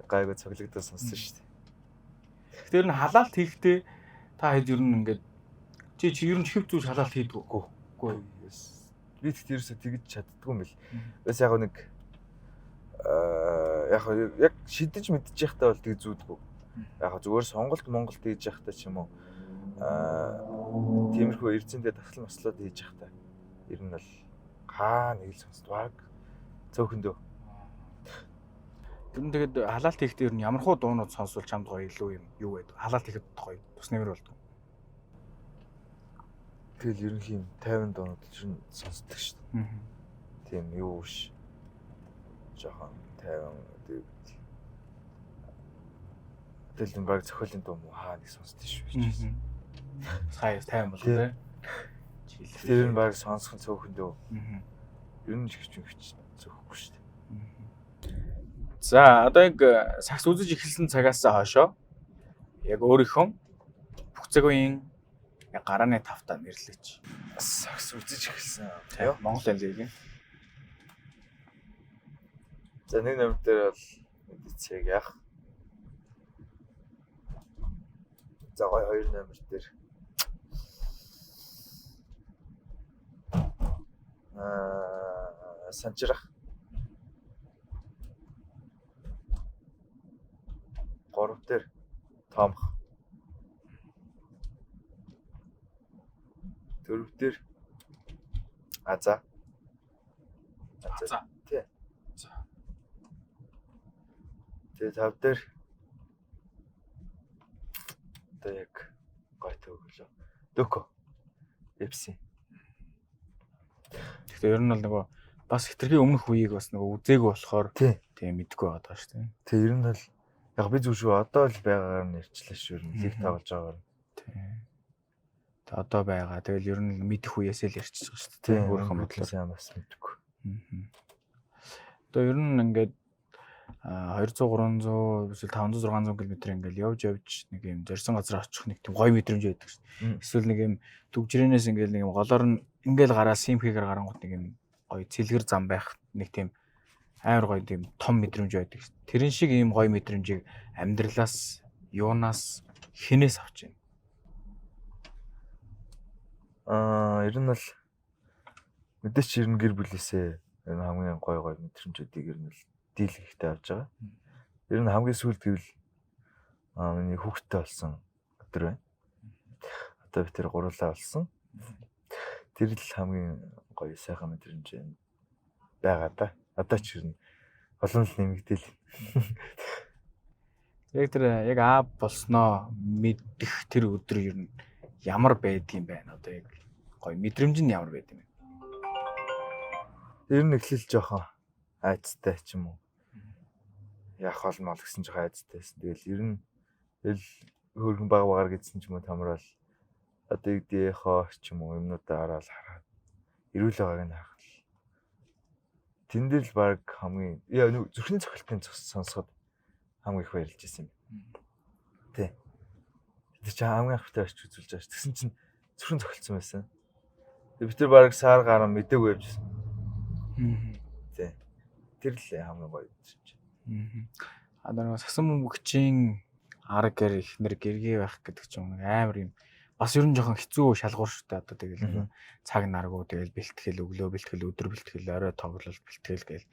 гайгүй цоглогдсон сонссон шүү дээ. Тэгэхээр нь халаалт хийхдээ та хэд ер нь ингээд чи ер нь хэв зүүж халаалт хийдэг үгүй. Үгүй. Би тэгт ерөөсөө тэгж чаддгүй юм бэл. Бас яг нэг яг шидэж мэдчих байхдаа бол тэг зүүдгүй. Яг зүгээр сонголт Монголд хийж байхдаа ч юм уу тиймэрхүү эрзэндээ тасал маслаад хийж байхдаа ер нь бол хаа нэг л сонсд баг цөөхөндөө. Тэр нь тэгээд халаалт хийхдээ ер нь ямар хуу дуунууд сонсвол чамд гоё илүү юм юу гэдэг. Халаалт хийхэд гоё тус нэмэр болдог. Тэгэл ерөнхий юм 50 дуунууд чинь сонсдог шүү дээ. Тийм юу биш. Жохон 50 тэгэл юм баг зохиолын дуу муу хаа нэг сонсдог шүү. Сая 50 болов тий. Тэр нь баг сонсох нь цөөхөндөө. Ер нь ч хич зөхгүй шүү дээ. За одоо яг сагс үзэж эхэлсэн цагаас хойшоо яг өөрийнхөө бүх цаг үеийн яг гарааны тавтаа нэрлэж. Сагс үзэж эхэлсэн. Монгол лигийн. За нэг номер дээр бол мэдээцэг яах. За гоё хоёр номер дээр. Санжирах. 3 дээр Томх. 4 дээр Аза. Аза. Тий. За. Тэгээ 5 дээр одоо яг гой төгөлөө. Дөкө. FC. Тэгэхээр ер нь бол нөгөө бас хитрхийн өмнөх үеийг бас нөгөө үзээгүй болохоор тийм мэдгүй байгаа шүү дээ. Тэг ер нь бол яг би зүг шүү одоо л байгаагаар нь ярьчлаа шүү. Ер нь лиг тоглож байгаагаар. Тийм. Тэг одоо байгаа. Тэгэл ер нь мэдэх үеэсээ л ярьчихж байгаа шүү дээ. Өөрийнхөө бодлоо сайн бас мэдгүй. Одоо ер нь ингээд 200 300 эсвэл 500 600 км ингээл явж явж нэг юм зорьсон газар очих нэг тийм гоё мэдрэмж байдаг шүү дээ. Эсвэл нэг юм түгжрэнээс ингээл нэг юм голоор нь ингээл гараа симхэгээр гарангууд нэг юм гоё цэлгэр зам байх нэг тийм амар гоё тийм том мэдрэмж байдаг шүү дээ. Тэрэн шиг ийм гоё мэдрэмжийг амьдралаас юунаас хинээс авч байна? Ер нь бол Мэдээч ер нь гэр бүлээсээ энэ хамгийн гой гой мэдрэмжүүдийг ер нь л дийлэнхтэй авч байгаа. Ер нь хамгийн сүүлд гэвэл миний хүүхэдтэй болсон өдөр байна. Одоо би тэр гурлаа болсон. Тэр л хамгийн гоё сайхан мэдрэмж байгаа да. Одоо ч ер нь олон л нэмэгдээл. Яг тэр яг аа болсноо мэдэх тэр өдөр ер нь ямар байдгийм бэ? Одоо яг гоё мэдрэмж нь ямар байд юм бэ? Ер нь эхлэл жоохон айцтай ч юм уу. Яах бол мол гэсэн жоохон айцтай байсан. Тэгэл ер нь эл хөөргөн баг багаар гэсэн ч юм уу тамрал одоо юу хоо ч юм уу юмнуудаа ороод хараад эрүүл байгааг нь харах. Тэн дээр л баг хамгийн яа нэг зүрхний цохилтын сонсоход хамгийн их баярлж ирсэн юм. Тий. Тэр чинь хамгийн анхтай очиж үзүүлж байгаа ш. Тэгсэн чинь зүрхэн цохилтсон байсан. Тэгээ бид тэр баг сар гарan мдээгүй явжсэн. Тий. Тэр л хамгийн гоё юм чинь. Аа нэг сасан бөмбөгчийн ар гэр ихнэр гэргээ байх гэдэг чинь амар юм. Бас ер нь жоохон хэцүү шалгуур шүү дээ. Одоо тэгэл цаг наргуу тэгэл бэлтгэл өглөө бэлтгэл өдөр бэлтгэл орой тоглолт бэлтгэл гэл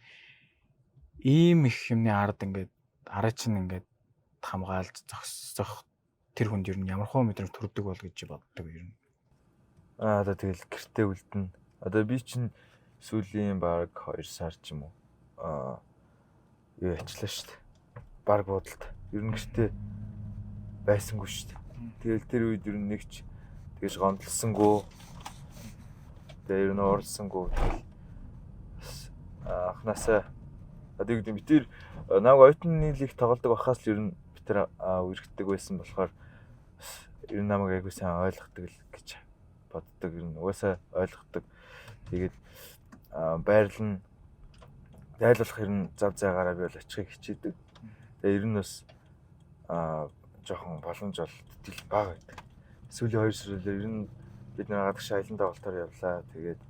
ийм их юмны ард ингээд арай чинь ингээд хамгаалж зогсох тэр хүнд ер нь ямар хөө мэдрэмж төрдөг бол гэж боддог ер нь. Аа одоо тэгэл гэртээ үлдэнэ. Одоо би чинь сүүлийн баг 2 сар ч юм уу аа юу ячлаа шүү дээ. Баг буудалд ер нь гэртээ байсангүй шүү дээ. Тэгэл тэр үед ер нь нэгч тэгж гомдлсонгүй. Тэгээ ер нь уурлсангүй. Тэгэл бас анханасаа одоо юу гэдэг нь би тэр намайг оюутны лиг тоглодог байхаас л ер нь би тэр үерхдэг байсан болохоор бас ер нь намайг айгүй сайн ойлгодог л гэж боддог. Ер нь угаасаа ойлгодог. Тэгээд байрлал нь дайлуулах ер нь зав зайгаараа би бол очихыг хичээдэг. Тэгээ ер нь бас жоохон боломж бол тэтэл бага байдаг. Сүүлийн 2 сар ер нь бид нар гадагш аялан тоглолтоор явлаа. Тэгээд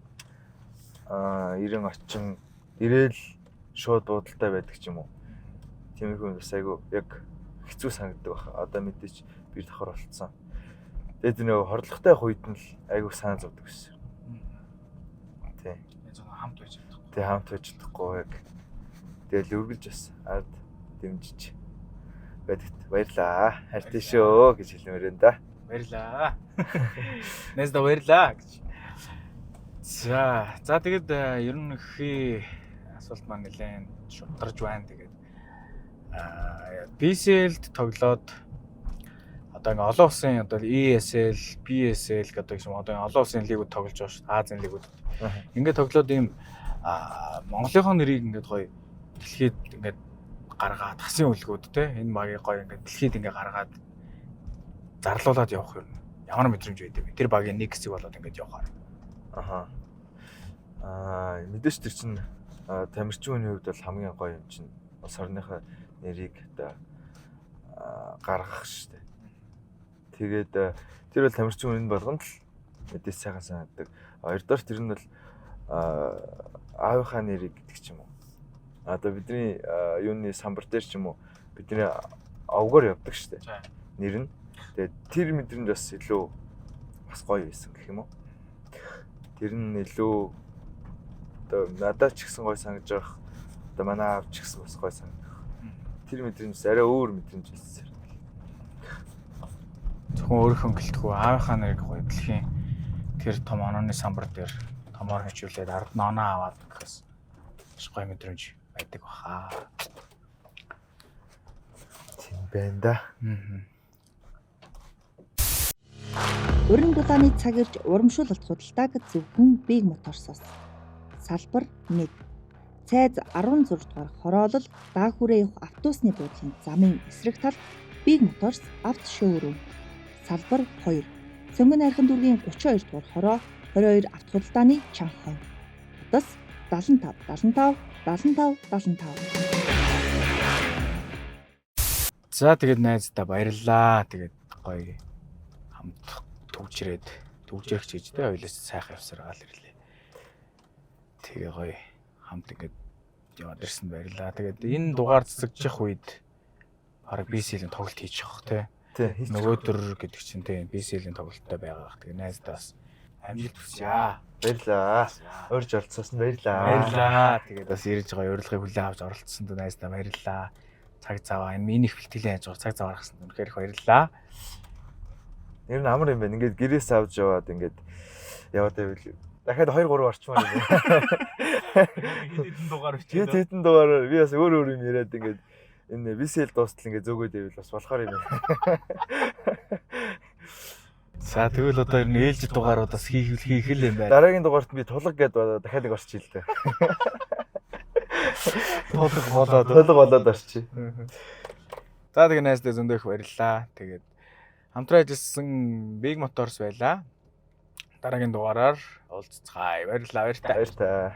90 очин ирээл шууд буудалтай байдаг ч юм уу. Тиймэрхүү бас айгүй яг хэцүү санагддаг байх. Одоо мэдээч бие давхар болцсон. Тэгээд нөгөө хорлоготой явах үед нь л айгүй сайн зовдөг гэсэн. Тий. Хамт байж чадахгүй. Тий, хамт байж чадахгүй яг. Тэгэл үргэлж бас ард дэмжиж байдагт баярлаа. Хайртай шүү гэж хэлмээр байна да. Баярлаа. Найздаа баярлаа гэж. За тэгээд ер нь хий асуулт маань нэлээд шударж байна. Тэгээд BCL-д тоглоод одоо ингээ олон улсын одоо ESL, BSL гэдэг юм одоо олон улсын лигүүд тоглож байгаа шүү дээ. Азийн лигүүд. Ингээ тоглоод ийм Монголынхоо нэрийг ингээд гоё дэлхийд ингээд гаргаад хасын үлгүүд те энэ багийг гоё ингээд дэлхийд ингээ гаргаад зарлуулад явах юм. Ямар мэдрэмж байд юм бэ? Тэр багийн нэг хэсэг болоод ингээд явахаар. Аха. Мэдээж тэр чинь тамирчин хүний хувьд бол хамгийн гоё юм чинь улс орныхоо нэрийг одоо гаргах шүү дээ. Тэгээд тэр бол тамирчин хүн болгонд л мэдээж сайхан санагддаг. Хоёрдугаар тэр нь бол аавынхаа нэрийг гэдэг ч юм уу. Одоо бидний юуны самбар дээр ч юм уу бидний овгоор явдаг шүү дээ. Нэр нь. Тэгээд тэр мэдрэмж бас илүү бас гоё байсан гэх юм уу. Тэр нь илүү одоо надад ч гэсэн гоё санагдаж байгаа. Одоо манай аав ч гэсэн бас гоё санагдах. Тэр мэдрэмж арай өөр мэдрэмж байсан. Зөвхөн өөрийнхөө гэлтгүү аавынхаа нэрийг гоё дэлхийн тэр том онооны самбар дээр томоор хичүүлээд ард нь оноо аваад гэхээс маш гоё мэдрэмж байдаг баха. Тийм байна да. Уран дулааны цаг ирж урамшуулалт худалдааг зөвхөн Big Motors-оос. Салбар 1. Цайз 16 дугаар хороолол Даахүрээ явах автобусны буудлын замын эсрэг талд Big Motors авто шоурум. Салбар 2. Цөмгөн найрхан дүүргийн 32 дугаар хороо 22 авто худалдааны чанх хойно. Утас 75 75 75 75. За тэгээд найздаа баярлалаа. Тэгээд гоё хамт төгжрээд төгжрэх ч гэж тэ хоёлоос сайхан явсаргаал ирлээ. Тэгээ гоё хамт ингээд яваад ирсэн баярлалаа. Тэгээд энэ дугаар цэцэгжих үед бараг BCL-ийн тоглолт хийчих бох тэ. Тий. Нөгөөдөр гэдэг чинь тэ BCL-ийн тоглолттой байгаа. Тэгээ найздаа бас Амжилт хүсье. Баярлаа. Урьж оролцсоос нь баярлаа. Баярлаа. Тэгээд бас ирж байгаа урилгыг хүлээн авч оролцсонд найздаа баярлаа. Цаг зав энэ миний их бэлтгэлийн хажуугаар цаг зав гаргасанд үнэхээр их баярлаа. Ер нь амар юм байна. Ингээд гэрээс авч яваад ингээд яваад байвал дахиад 2 3 орчмоор юм байна. Хэд хэдэн дугаар Хэд хэдэн дугаар би бас өөр өөр юм яриад ингээд энэ VCL дуустал ингээд зөөгөөд байвал бас болохоор юм байна. За, тэгвэл одоо ер нь ээлжид дугаарууд бас хийх хийх л юм байна. Дараагийн дугаарт би тулга гэдээ бодоод дахиад нэг орчих л дээ. Тулга болоод. Тулга болоод орчих. За, тэгээ найздаа зөндөө их баярлалаа. Тэгээд хамтран ажилласан Big Motors байлаа. Дараагийн дугаараар уулзцгаая. Баярлалаа. Баяртай. Баяртай.